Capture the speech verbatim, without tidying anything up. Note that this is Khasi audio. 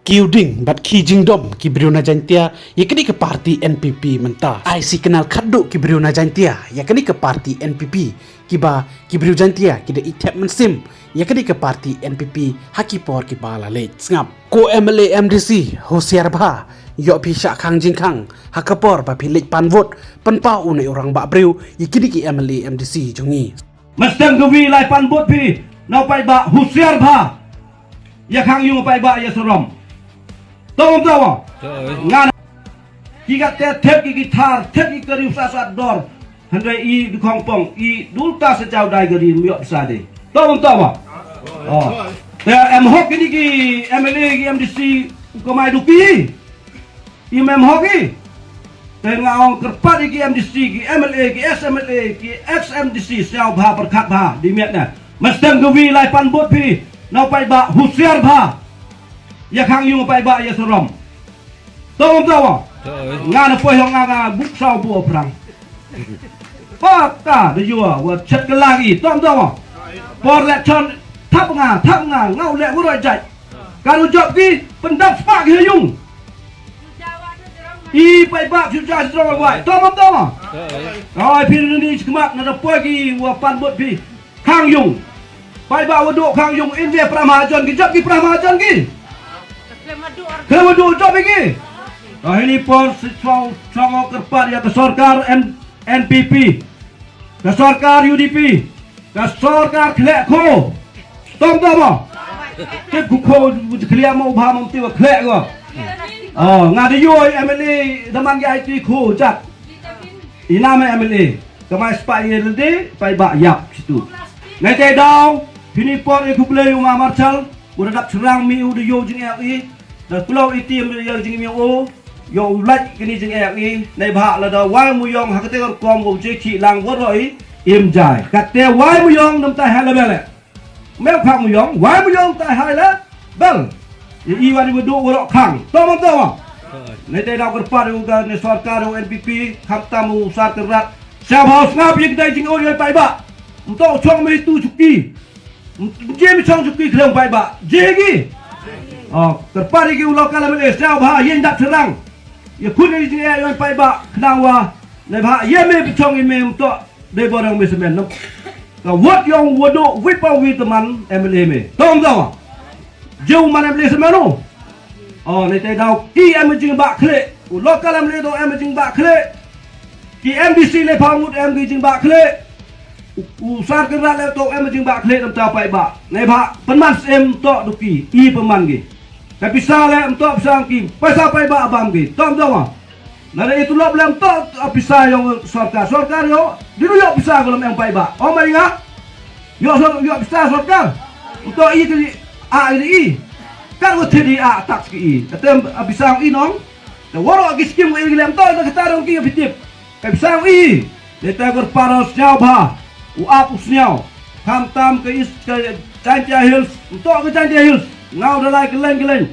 Ki u ding bad ki jingdom ki briew na Jaintia ïa kane ka parti N P P mynta. Ai signal khatduh ki briew na Jaintia ïa kane ka parti N P P, kiba ki briew Jaintia ki da ïa thep mynsiem ïa kane ka parti N P P ha ki por kiba la leit. Sngap. Ko M L A M D C, husiar bha, ïoh phi shah khang jingkhang ha ka por ba phi leit pan vote, pynpaw u ne u rangbah briew ïa kine ki M L A M D C jong ngi. Mesteng ka wi lai pan vote phi na u paidbah, husiar bha. Ïa khang ïung u paidbah ïa sarom. To ym to. Ngan ki kat te thep ki guitar, thep ki kari u sat sat dor. Hynrei i du khongpong, i dul ta sa jaw dai kari, ym ïoh pisa de. To ym to. Oh. Te em hok kine ki M L A ki M D C u kamai duh ki. Im em hok i. Te nga ong kyrpad ïa ki M D C, ki M L A, ki ex M L A, ki ex M D C, sngewbha pyrkhat bha, di miet na. Mesteng ka wi lai pan vote phi na u paidbah, husiar bha. Ïa khang ïung u paidbah ïa sarom. To ym to. Nga na poi hong nga nga buk saw bu prang. Paka da yua wa chet ka lagi, to ym to. Por le chon thap nga, thap nga, nga u le u roi jait. Ka ru jop ki pyndap spak ha ïung. I paidbah future strong wa, to ym to. Oi phi ni ni skemat na da poi ki wa pan vote phi. Khang ïung. Paidbah wa duh khang ïung, in we pra mahajon ki, jop ki pra mahajon ki. Khlem wa duh jop ki. Ka hini por si chong chong kyrpad ïa ka sorkar N- NPP. Ka sorkar UDP. Ka sorkar khleh kho. To ym to mo. Te ku kho khlieh mo bha mo ti wa khleh ko. Oh, nga da yoi MLA da man ki ai ti kho jat. Ina me MLA. Ka mai spah ïa lade, paidbah ïap situ. Ngai te daw, pini por e khublei u ma Marshal, u da dap syrang mi u da ïoh jingeh i, da kloi i tim da ïoh jingeh u, ïoh u lait kini jingeh i, nei bha lada wai mu yong ha kate kor kom u je ki lang wor i, im jai. Kate wai mu yong nam tai ha la bele. Mem khang mu yong, wai mu yong tai hai la bel. I i wani mu du u rok khang. To mo to mo. Nei te daw kyrpad u ga ne sorkar u NPP, kham tam u sar kyrrat. Sa bha u sngap ïa kdai jingeh ïa paidbah. Mto chong me tu chuki. Mje me chong chuki khlem paidbah. Je gi. Oh, kyrpad ïa ki u local MLA sa bha ïa dap syrang. Ïa khun ïa jingeh ïa paidbah khnang wa. Nei bha ïa me chong ïa me mto. Dei borang me semen no. Ka wot yong wot do wi pa wi teman MLA me. Tong tong. Jeu man MLA semen no. Oh, nei te daw ki em jingbah khleh. U local MLA do em jingbah khleh. Ki MDC le pha ngut em ki jingbah khleh. U, u sar kyrrat le to em jingbah khleh nam ta paidbah. Nei bha pynman em to duki. I pynman ki. Ka pisa le em to pisa ki. Pisa paidbah bam ki. Tong tong. Lada i tulop lem to, a, pisa yong sorkar. Sorkar yo, di ru yo pisa ko lem eng paidbah. O mai nga. Yo sor, yo pisa sorkar. To i ki a i i. Kan ko thedi a tax ki i. Katem a pisa i nong. Te woro ki skim i lem to, na kata rong ki pitip. Ka pisa i. Te te kor paro sñiaw bha. U ap u sñiaw. Kham tam ka is ka Jaintia Hills. To ka Jaintia Hills. Ngau dalai keleng keleng.